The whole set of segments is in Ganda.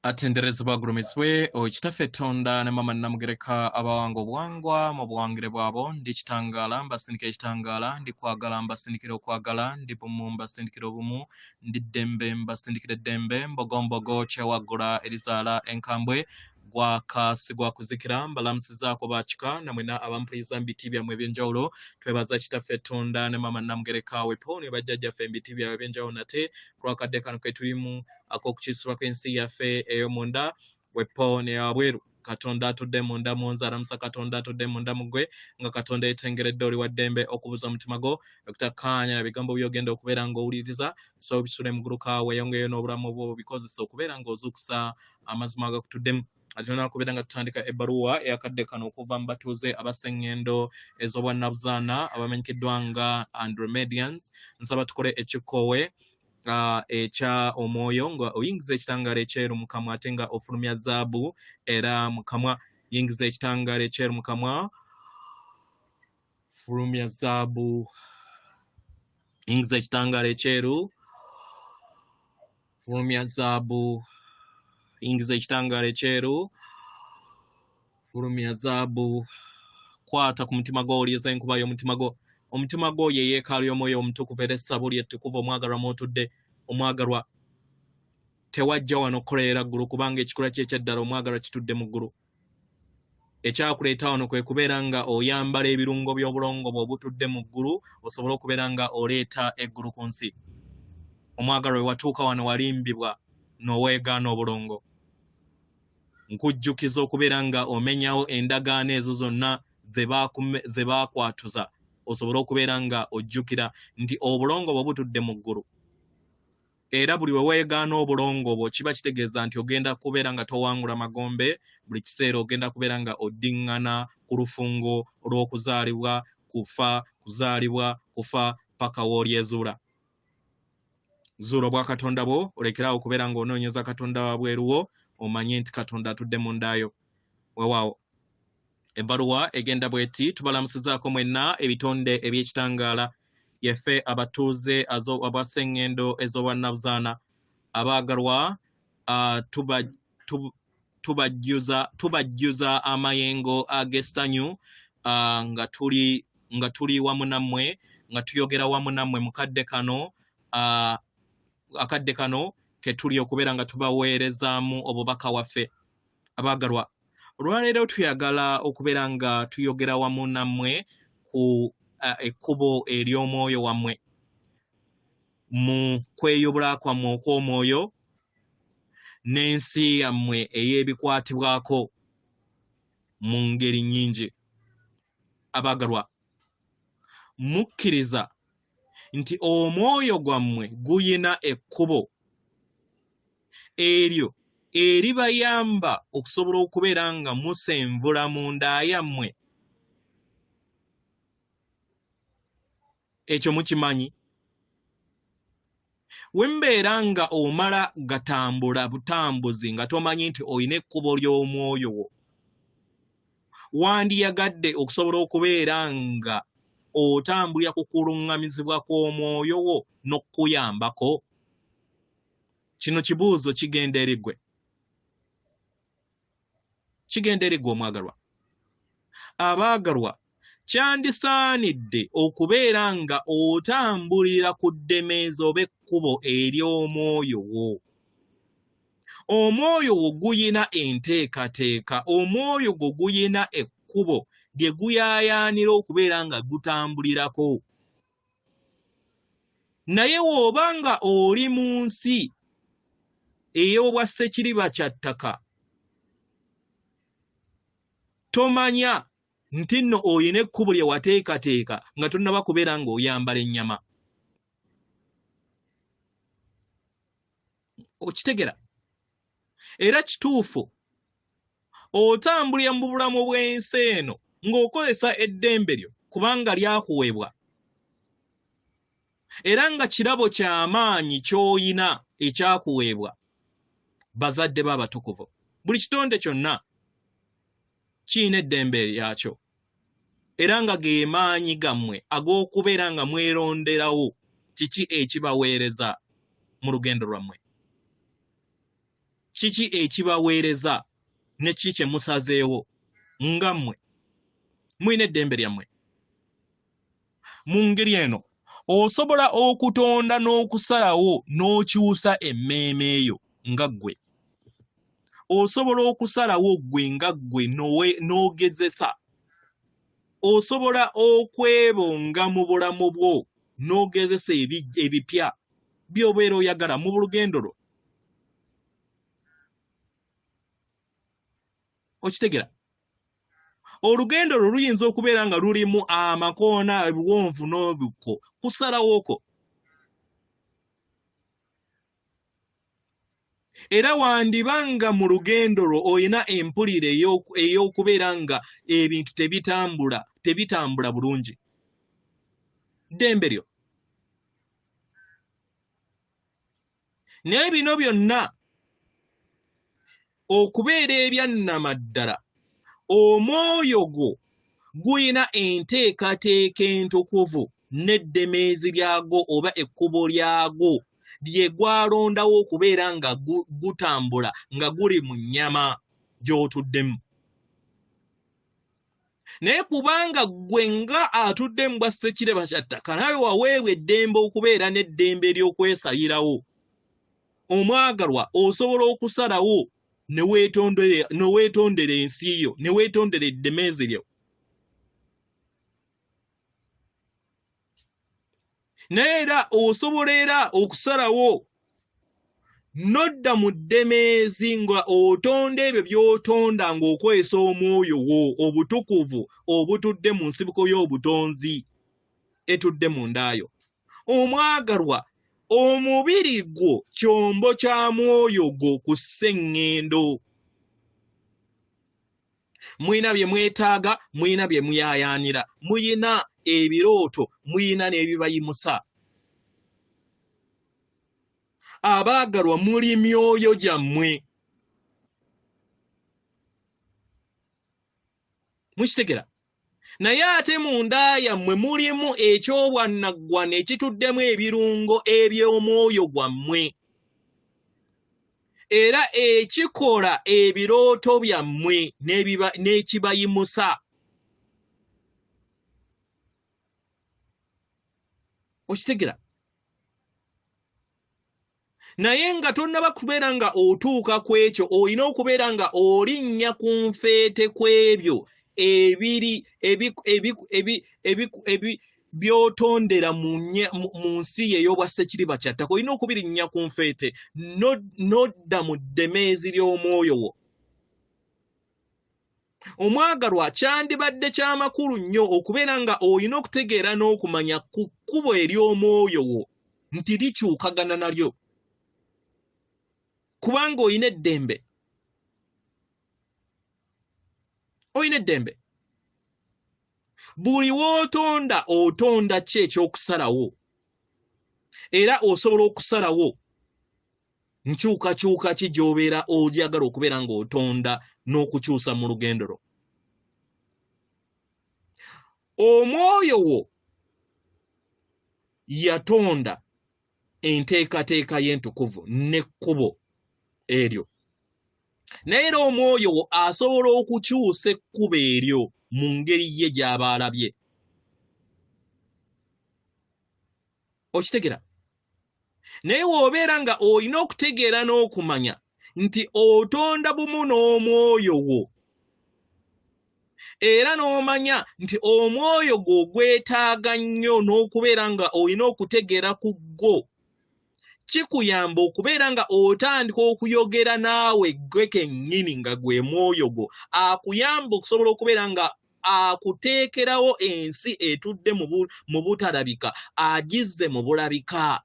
Atenderezebwa agulumizibwe oyo Kitaffe Tonda ne Maama Nnamugereka abawanga obuwangwa mu buwangire bwabo. Ndi kitangaala mbasindikira ekitangaala, ndi kwagala mbasindikira okwagala, ndi bumu mbasindikira obumu, ndi ddembe mbasindikira eddembe, mbogombogo kyewaggula erizaala enkambwe, gwaka si gwa kuzikira. Mbalamusizaako bakika namwena abampuliza mu biti byammwe eby'enjawulo. Twebaza Kitaffe Tonda ne Maama Nnamugereka wepo ne bajjajjaffe mu biti byabwe eby'enjawulo nate ku lwakadde kano ke tulimu ak'okukyusibwa kw'ensi yaffe ey'omunda wepo neyawabweru. Katonda atudde munda mu nze alamusa Katonda atudde munda mu ggwe, nga Katonda yetengeredde oli wa ddembe okubuza omutima gwo okutakkaanya na bigambo by'ogenda okubeera ng'owuliriza. So bisule muguluka weeyongeyo n'obulamu bwo obikozesa okubeera ng'ozuukusa amazima agakutuddemu. Ate nona kubeera nga tutandika ebbaluwa eyakadde kano okuva mu batuuze abasengendo ez'obwannabuzaana abamanyikiddwa nga Andromedians. Nsaba tukole ekikoowe ekya omwoyo nga oyingiza ekitangaala ekyeru mu kamwa ate nga ofulumya zaabu era mu kamwa. Yingiza ekitangaala ekyeru mu kamwa, fulumya zaabu. Yingiza ekitangaala ekyeru, fulumya zaabu. Yingiza ekitangaala ekyeru, fulumya zaabu. Kwata ku mutima gwo, owuliriza enkuba y'omutima gwo. Omutima gwo ye yeekaalu y'omwoyo omutukuvu era essabo lye ettukuvu omwagalwa mw'otudde. Omwagalwa, tewajja wano okukolerera ggulu, kubanga ekikula kye ekyaddala omwagalwa kitudde mu ggulu. Ekyakuleeta wano kwe kubeera nga oyambala ebirungo by'obulongo bwe obutudde mu ggulu, osobole okubeera nga oleeta eggulu ku nsi. Omwagalwa, we watuuka wano walimbibwa n'oweegaana obulongo. Nkujjukiza okubeera nga omenyawo endagaano ezo zonna ze baakwatuza, osobole okubeera nga ojjukira nti obulongo bwe butudde mu ggulu. Era buli we weegaana obulongo bwo, kiba kitegeeza nti ogenda kubeera nga towangula magombe. Buli kiseera ogenda kubeera nga oddiŋŋana ku lufungo olw'okuzaalibwa, kufa, kuzaalibwa, kufa, paka w'olyezuula. Zuula obwakatonda bwo, olekerawo okubeera ng'onoonyeza Katonda wabweruwo, omanye nti Katonda atudde mu ndaayo. Weewaawo, ebbaluwa egenda bw'eti: tubalamusizaako mwenna ebitonde eby'ekitangaala, yeffe abatuuze abasengendo ez'obwannabuzaana abaagalwa. Tubajjuza amayengo ag'essanyu nga tuli wamu nammwe, nga tuyogera wamu nammwe mu kadde kano, akadde kano ke tuli okubeera nga tubaweerezaamu obubaka waffe. Abaagalwa, olwaleero tuyagala okubeera nga tuyogera wamu nammwe ku ekkubo ery'omwoyo wammwe mu kweyubula kwammwe okw'omwoyo n'ensi yammwe ey'ebikwatibwako mu ngeri nnyingi. Abaagalwa, mukkiriza nti omwoyo gwammwe guyina ekkubo eryo eribayamba okusobola okubeera nga musenvula mu nda yammwe? Ekyo mukimanyi? We mbeera nga omala gatambula butambuzi nga tomanyi nti olina ekkubo ly'omwoyo wo, wandiyagadde okusobola okubeera nga otambulira ku kuluŋŋamizibwa kw'omwoyo wo n'okukuyambako? Kino kibuuzo kigenda eri ggwe, kigenda eri ggwe omwagalwa. Abaagalwa, kyandisaanidde okubeera nga otambulira ku ddemeezi oba ekkubo ery'omwoyo wo. Omwoyo wo guyina enteekateeka, omwoyo gwo guyina ekkubo lye guyaayaanira okubeera nga gutambulirako. Naye w'oba nga oli mu nsi ey'obwa ssekiriba kya ttaka, tomanya nti nno olina ekkubo lye wateekateeka nga tonnaba kubeera ng'oyambala ennyama. Okitegera? Era kituufu, otambulira mu bulamu bw'ensi eno ng'okozesa eddembe lyo, kubanga lyakuweebwa era nga kirabo ky'amaanyi ky'oyina ekyakuweebwa bazadde b'abatukuvu. Buli kitonde kyonna kiyina eddembe lyakyo, era nga ge maanyi gammwe ag'okubeera nga mweronderawo kiki ekibaweereza mu lugendo lwammwe. Kiki ekibaweereza ne kiki kye musazeewo nga mmwe? Mulina eddembe lyammwe. Mu ngeri eno osobola okutonda n'okusalawo n'okyusa emmeeme yo nga ggwe. Osobola okusalawo ggwe nga ggwe n'ogezesa. Osobola okwebonga mu bulamu bwo n'ogezesa ebipya by'obeera oyagala mu lugendo lwo. Okitegera? Olugendo lwo luyinza okubeera nga lulimu amakoona, ebiwonvu n'obukko. Kusalawo kwo. Era wandiba nga mu lugendo lwo olina empulira ey'okubeera nga ebintu tebitambula, tebitambula bulungi. Ddembe lyo. Naye bino byonna okubeera ebyannamaddala, omwoyo gwo gulina enteekateeka entukuvu n'eddemeezi lyago oba ekkubo lyago lye gwalondawo okubeera nga gutambula nga guli mu nnyama gy'otuddemu. Naye kubanga ggwe nga atudde mu bwa ssekireba kya ttaka naawe waweebwa eddembe okubeera n'eddembe ery'okwesalirawo, omwagalwa osobola okusalawo ne weetondera ensi yo, ne weetondera eddemeezi lyo. Naye era osobola era okusalawo n'odda mu ddemeezi nga otonda ebyo by'otonda ng'okozesa omwoyo wo obutukuvu obutudde mu nsibuko y'obutonzi etudde mu ndaayo. Omwagalwa, omubiri gwo kyombo kya mwoyo gwo ku sseŋŋendo. Mulina bye mwetaaga, mulina bye muyaayaanira, mulina ebirooto, mulina n'ebibayimusa. Abaagalwa, muli myoyo gyammwe. Mukitegera? Naye ate munda yammwe mulimu eky'obwannaggwana ekituddemu ebirungo eby'omwoyo gwammwe, era ekikola ebirooto byammwe n'ekibayimusa. Okitegera? Naye nga tonnaba kubeera nga otuuka ku ekyo, olina okubeera nga olinnya ku nfeete ku ebyo ebiri by'otondera mu nsi yo ey'obwa ssekiriba kya ttaka. Olina okubirinnya ku nfeete n'odda mu ddemeezi ly'omwoyo wo. Omwagalwa, kyandibadde kya makulu nnyo okubeera nga olina okutegeera n'okumanya ku kkubo ery'omwoyo wo nti likyukagana nalyo, kubanga olina eddembe. Olina eddembe. Buli w'otonda, otonda ki eky'okusalawo, era osobola okusalawo nkyukakyuka ki gy'obeera oyagala okubeera ng'otonda n'okukyusa mu lugendo lwo. Omwoyo wo yatonda enteekateeka y'entukuvu n'ekkubo eryo, naye era omwoyo wo asobola okukyusa ekkubo eryo mu ngeri ye gy'aba alabye. Okitegera? Naye w'obeera nga olina okutegeera n'okumanya nti otonda bumu n'omwoyo wo, era n'omanya nti omwoyo gwo ogwetaaga nnyo n'okubeera nga olina okutegeera ku gwo, kikuyamba okubeera nga otandika okuyogera naawe ggwe kennyini nga gwe mwoyo gwo akuyamba okusobola okubeera nga akuteekerawo ensi etudde mu butalabika agizze mu bulabika.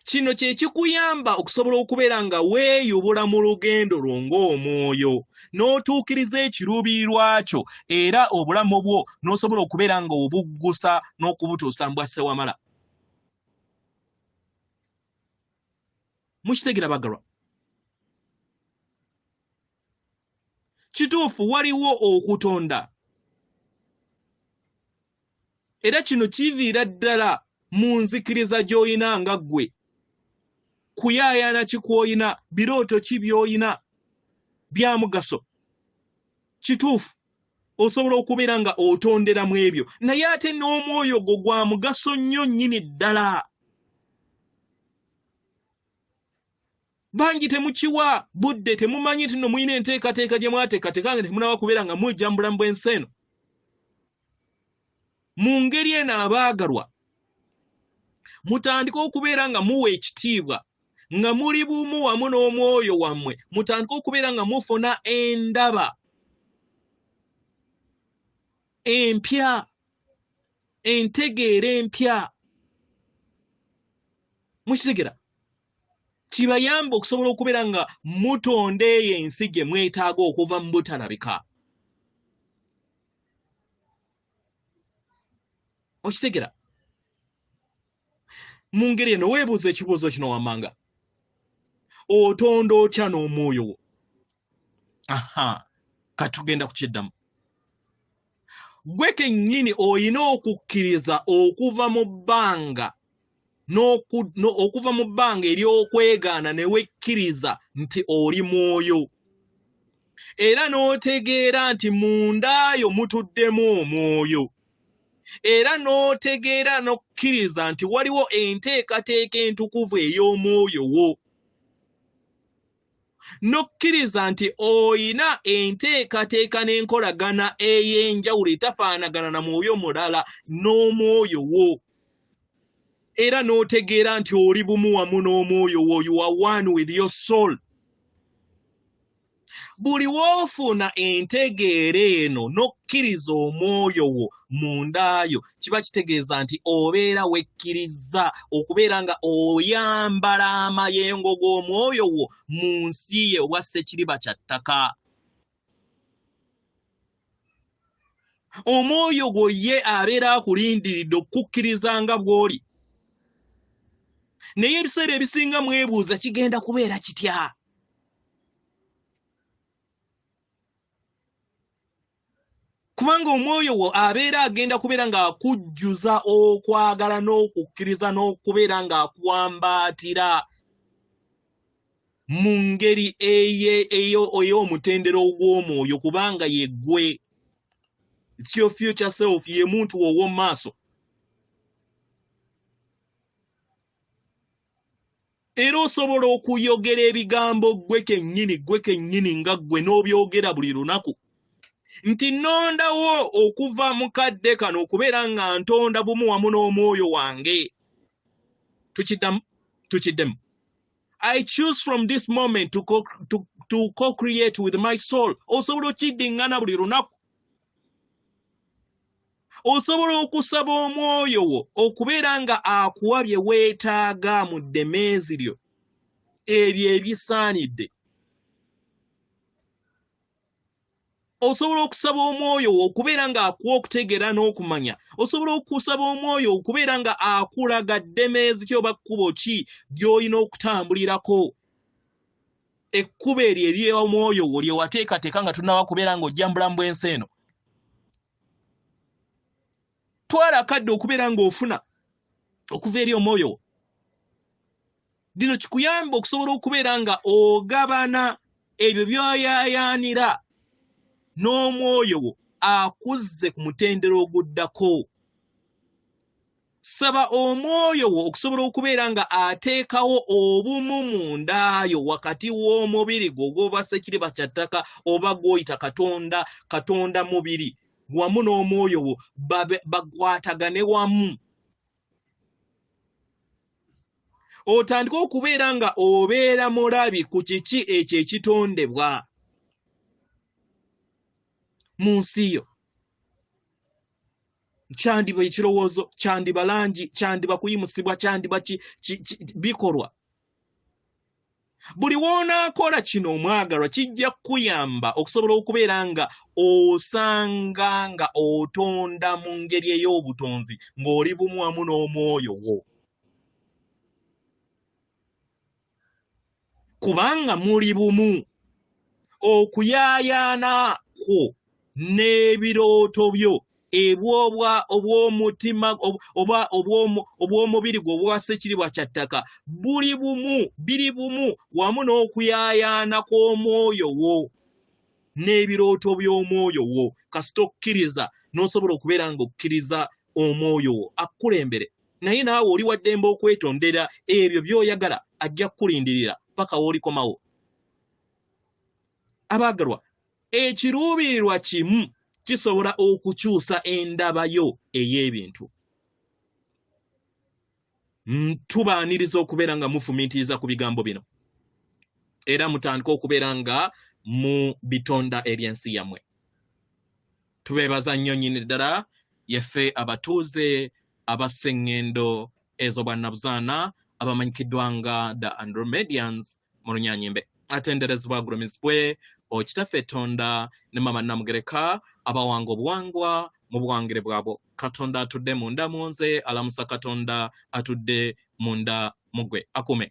Kino kye kikuyamba okusobola okubeera nga weeyubula mu lugendo lwo ng'omwoyo n'otuukiriza ekiruubirirwa kyo, era obulamu bwo n'osobola okubeera nga obuggusa n'okubutuusa mu bwa ssewamala. Mukitegera bagalwa? Kituufu waliwo okutonda, era kino kiviira ddala mu nzikiriza gy'olina nga ggwe. Kuyaayaana ki kw'olina? Birooto ki by'olina bya mugaso? Kituufu, osobola okubeera nga otondera mu ebyo, naye ate n'omwoyo gwo gwa mugaso nnyo nnyini ddala. Bangi temukiwa budde, temumanyi nti nno mulina enteekateeka gye mwateekateeka nga temunaba kubeera nga mujja mu bulamu bw'ensi eno. Mu ngeri eno abaagalwa, mutandike okubeera nga muwa ekitiibwa nga muli bumu wamu n'omwoyo wammwe, mutandike okubeera nga mufuna endaba empya, entegeera empya. Mukitegera? Kibayambe okusobola okubeera nga mutonda eyo ensi gye mwetaaga okuva mu butalabika. Okitegera? Mu ngeri eno weebuuza ekibuuzo kino wammanga, otonda otya n'omwoyo wo? Aha, katugenda kukiddamu. Gwe kennyini olina okukkiriza okuva mu bbanga okuva mu bbanga ery'okwegaana ne wekkiriza nti oli mwoyo, era n'otegeera nti munda yo mutuddemu omwoyo, era n'otegeera n'okkiriza nti waliwo enteekateeka entukuvu ey'omwoyo wo, n'okkiriza nti olina enteekateeka n'enkolagana ey'enjawulo etafaanagana na mwoyo mulala n'omwoyo wo, era n'otegeera nti oli bumu wamu n'omwoyo wo, you are one with your soul. Buli w'ofuna entegeera eno n'okkiriza omwoyo wo munda yo, kiba kitegeeza nti obeera wekkirizza okubeera nga oyambala amayengo g'omwoyo wo mu nsi ye obwa ssekiriba kya ttaka. Omwoyo gwo ye abeera akulindiridde okukukkiriza nga bw'oli, naye ebiseera ebisinga mwebuuza kigenda kubeera kitya. Kubanga omwoyo wo abeera agenda kubeera ng'akujjuza okwagala n'okukkiriza n'okubeera ng'akuwambaatira mu ngeri ey'omutendera ogw'omwoyo, kubanga ye ggwe. It's your future self, ye muntu wo ow'omu maaso. Era osobola okuyogera ebigambo ggwe kennyini, ggwe kennyini nga ggwe, n'obyogera buli lunaku nti nnondawo okuva mu kadde kano okubeera nga ntonda bumu wamu n'omwoyo wange. Tukiddamu, tukiddemu. I choose from this moment to co-create with my soul. Osobola okiddiŋŋana buli lunaku. Osobola okusaba omwoyo wo okubeera nga akuwa bye weetaaga mu ddemeezi lyo, ebyo ebisaanidde. Osobola okusaba omwoyo wo okubeera nga akuwa okutegeera n'okumanya. Osobola okusaba omwoyo wo okubeera nga akulaga ddemeezi ki oba kkubo ki ly'olina okutambulirako. Ekkubo eryo ery'omwoyo wo lye wateekateeka nga tonnaba kubeera ng'ojja mu bulamu bw'ensi eno. Twala akadde okubeera ng'ofuna okuva eri omwoyo wo. Lino kikuyamba okusobola okubeera nga ogabana ebyo by'oyaayaanira n'omwoyo wo akuzze ku mutendera oguddako. Saba omwoyo wo okusobola okubeera nga ateekawo obumu munda yo wakati w'omubiri gwo ogw'oba ssekiriba kya ttaka oba gw'oyita Katonda, Katonda mubiri, wamu n'omwoyo wo bakwatagane wamu. Otandike okubeera nga obeera mulabi ku kiki ekyo ekitondebwa mu nsi yo. Kyandiba ekirowoozo, kyandiba langi, kyandiba kuyimusibwa, kyandiba bikolwa. Buli w'onaakola kino omwagalwa, kijja kukuyamba okusobola okubeera nga osanga nga otonda mu ngeri ey'obutonzi ng'oli bumu wamu n'omwoyo wo. Kubanga muli bumu, okuyaayaana kwo n'ebirooto byo Ebwobwa obw'omutima oba obw'omubiri gwe obwasa ekiribwa kya ttaka buli bumu, biri bumu wamu n'okuyaayaana kw'omwoyo wo n'ebirooto by'omwoyo wo. Kasita okkiriza n'osobola okubeera ng'okkiriza omwoyo wo akukulembere, naye naawe oli wa ddembe okwetondera ebyo by'oyagala, ajja kukulindirira paka w'olikomawo. Abaagalwa, ekiruubirirwa kimu kisobola okukyusa endaba yo ey'ebintu. Tubaaniriza okubeera nga mufumiitiriza ku bigambo bino era mutandike okubeera nga mu bitonda eby'ensi yammwe. Tubeebaza nnyo nnyini ddala. Yeffe abatuuze abassa eŋŋendo ez'obwannabuzaana abamanyikiddwa nga The Andromedians mu Lunyanyimbe. Atenderezebwa agulumizibwe Okitaffe Tonda ne Mama Namugereka abawanga obuwangwa mu buwangire bwabwo. Katonda atudde munda mu nze alamusa Katonda atudde munda mu ggwe. Akuume.